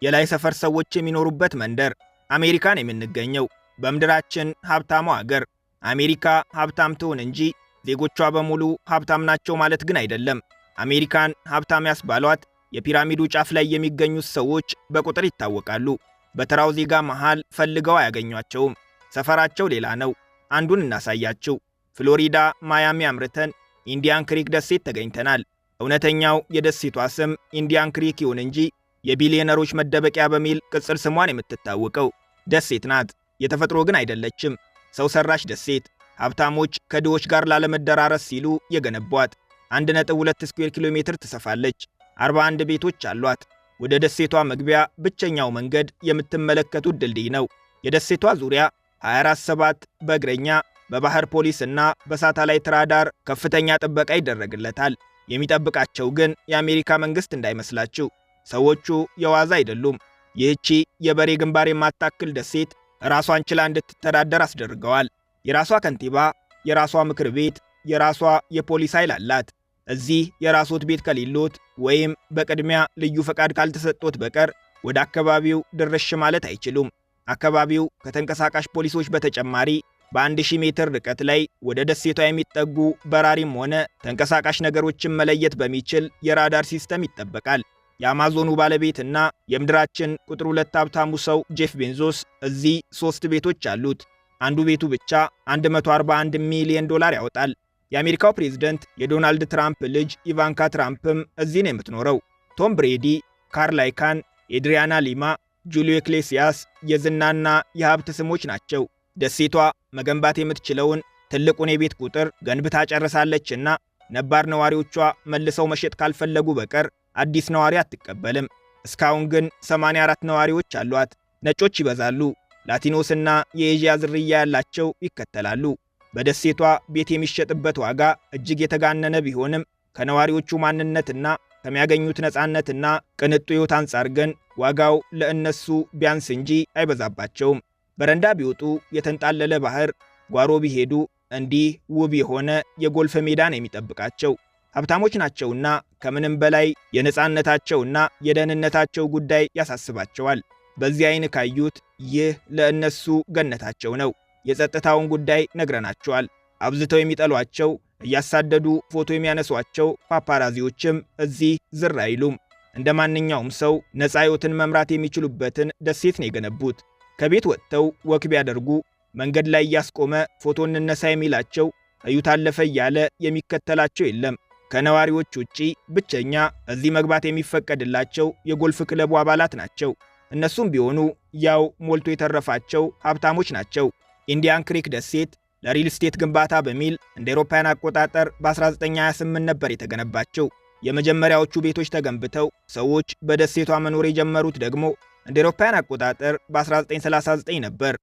የላይ ሰፈር ሰዎች የሚኖሩበት መንደር አሜሪካን የምንገኘው በምድራችን ሀብታሟ አገር። አሜሪካ ሀብታም ትሁን እንጂ ዜጎቿ በሙሉ ሀብታም ናቸው ማለት ግን አይደለም። አሜሪካን ሀብታም ያስባሏት የፒራሚዱ ጫፍ ላይ የሚገኙት ሰዎች በቁጥር ይታወቃሉ። በተራው ዜጋ መሃል ፈልገው አያገኟቸውም። ሰፈራቸው ሌላ ነው። አንዱን እናሳያችሁ። ፍሎሪዳ ማያሚ አምርተን ኢንዲያን ክሪክ ደሴት ተገኝተናል። እውነተኛው የደሴቷ ስም ኢንዲያን ክሪክ ይሁን እንጂ የቢሊዮነሮች መደበቂያ በሚል ቅጽል ስሟን የምትታወቀው ደሴት ናት። የተፈጥሮ ግን አይደለችም። ሰው ሰራሽ ደሴት፣ ሀብታሞች ከድሆች ጋር ላለመደራረስ ሲሉ የገነቧት። 1.2 ስኩዌር ኪሎ ሜትር ትሰፋለች። 41 ቤቶች አሏት። ወደ ደሴቷ መግቢያ ብቸኛው መንገድ የምትመለከቱት ድልድይ ነው። የደሴቷ ዙሪያ 24/7 በእግረኛ፣ በባህር ፖሊስ እና በሳተላይት ራዳር ከፍተኛ ጥበቃ ይደረግለታል። የሚጠብቃቸው ግን የአሜሪካ መንግስት እንዳይመስላችሁ። ሰዎቹ የዋዛ አይደሉም። ይህቺ የበሬ ግንባር የማታክል ደሴት ራሷን ችላ እንድትተዳደር አስደርገዋል። የራሷ ከንቲባ፣ የራሷ ምክር ቤት፣ የራሷ የፖሊስ ኃይል አላት። እዚህ የራሶት ቤት ከሌሎት ወይም በቅድሚያ ልዩ ፈቃድ ካልተሰጦት በቀር ወደ አካባቢው ድርሽ ማለት አይችሉም። አካባቢው ከተንቀሳቃሽ ፖሊሶች በተጨማሪ በ1000 ሜትር ርቀት ላይ ወደ ደሴቷ የሚጠጉ በራሪም ሆነ ተንቀሳቃሽ ነገሮችን መለየት በሚችል የራዳር system ይጠበቃል። የአማዞኑ ባለቤትና የምድራችን ቁጥር 2 ሀብታሙ ሰው ጄፍ ቤዞስ እዚህ ሶስት ቤቶች አሉት። አንዱ ቤቱ ብቻ 141 ሚሊዮን ዶላር ያወጣል። የአሜሪካው ፕሬዝደንት የዶናልድ ትራምፕ ልጅ ኢቫንካ ትራምፕም እዚህ ነው የምትኖረው። ቶም ብሬዲ፣ ካርል አይካን፣ ኤድሪያና ሊማ፣ ጁሊዮ ኢግሌሲያስ የዝናና የሀብት ስሞች ናቸው። ደሴቷ መገንባት የምትችለውን ትልቁን የቤት ቁጥር ገንብታ ጨርሳለችና ነባር ነዋሪዎቿ መልሰው መሸጥ ካልፈለጉ በቀር አዲስ ነዋሪ አትቀበልም። እስካሁን ግን 84 ነዋሪዎች አሏት። ነጮች ይበዛሉ። ላቲኖስና የኤዥያ ዝርያ ያላቸው ይከተላሉ። በደሴቷ ቤት የሚሸጥበት ዋጋ እጅግ የተጋነነ ቢሆንም ከነዋሪዎቹ ማንነትና ከሚያገኙት ነፃነትና ቅንጡ ሕይወት አንጻር ግን ዋጋው ለእነሱ ቢያንስ እንጂ አይበዛባቸውም። በረንዳ ቢወጡ የተንጣለለ ባህር፣ ጓሮ ቢሄዱ እንዲህ ውብ የሆነ የጎልፍ ሜዳ ነው የሚጠብቃቸው። ሀብታሞች ናቸውና ከምንም በላይ የነፃነታቸውና የደህንነታቸው ጉዳይ ያሳስባቸዋል። በዚህ አይን ካዩት ይህ ለእነሱ ገነታቸው ነው። የጸጥታውን ጉዳይ ነግረናቸዋል። አብዝተው የሚጠሏቸው፣ እያሳደዱ ፎቶ የሚያነሷቸው ፓፓራዚዎችም እዚህ ዝር አይሉም። እንደ ማንኛውም ሰው ነፃ ሕይወትን መምራት የሚችሉበትን ደሴት ነው የገነቡት። ከቤት ወጥተው walk ቢያደርጉ መንገድ ላይ እያስቆመ ፎቶ እንነሳ የሚላቸው፣ እዩት አለፈ እያለ የሚከተላቸው የለም። ከነዋሪዎች ውጪ ብቸኛ እዚህ መግባት የሚፈቀድላቸው የጎልፍ ክለቡ አባላት ናቸው። እነሱም ቢሆኑ ያው ሞልቶ የተረፋቸው ሀብታሞች ናቸው። ኢንዲያን ክሪክ ደሴት ለሪል ስቴት ግንባታ በሚል እንደ አውሮፓውያን አቆጣጠር በ1928 ነበር የተገነባቸው። የመጀመሪያዎቹ ቤቶች ተገንብተው ሰዎች በደሴቷ መኖር የጀመሩት ደግሞ እንደ አውሮፓውያን አቆጣጠር በ1939 ነበር።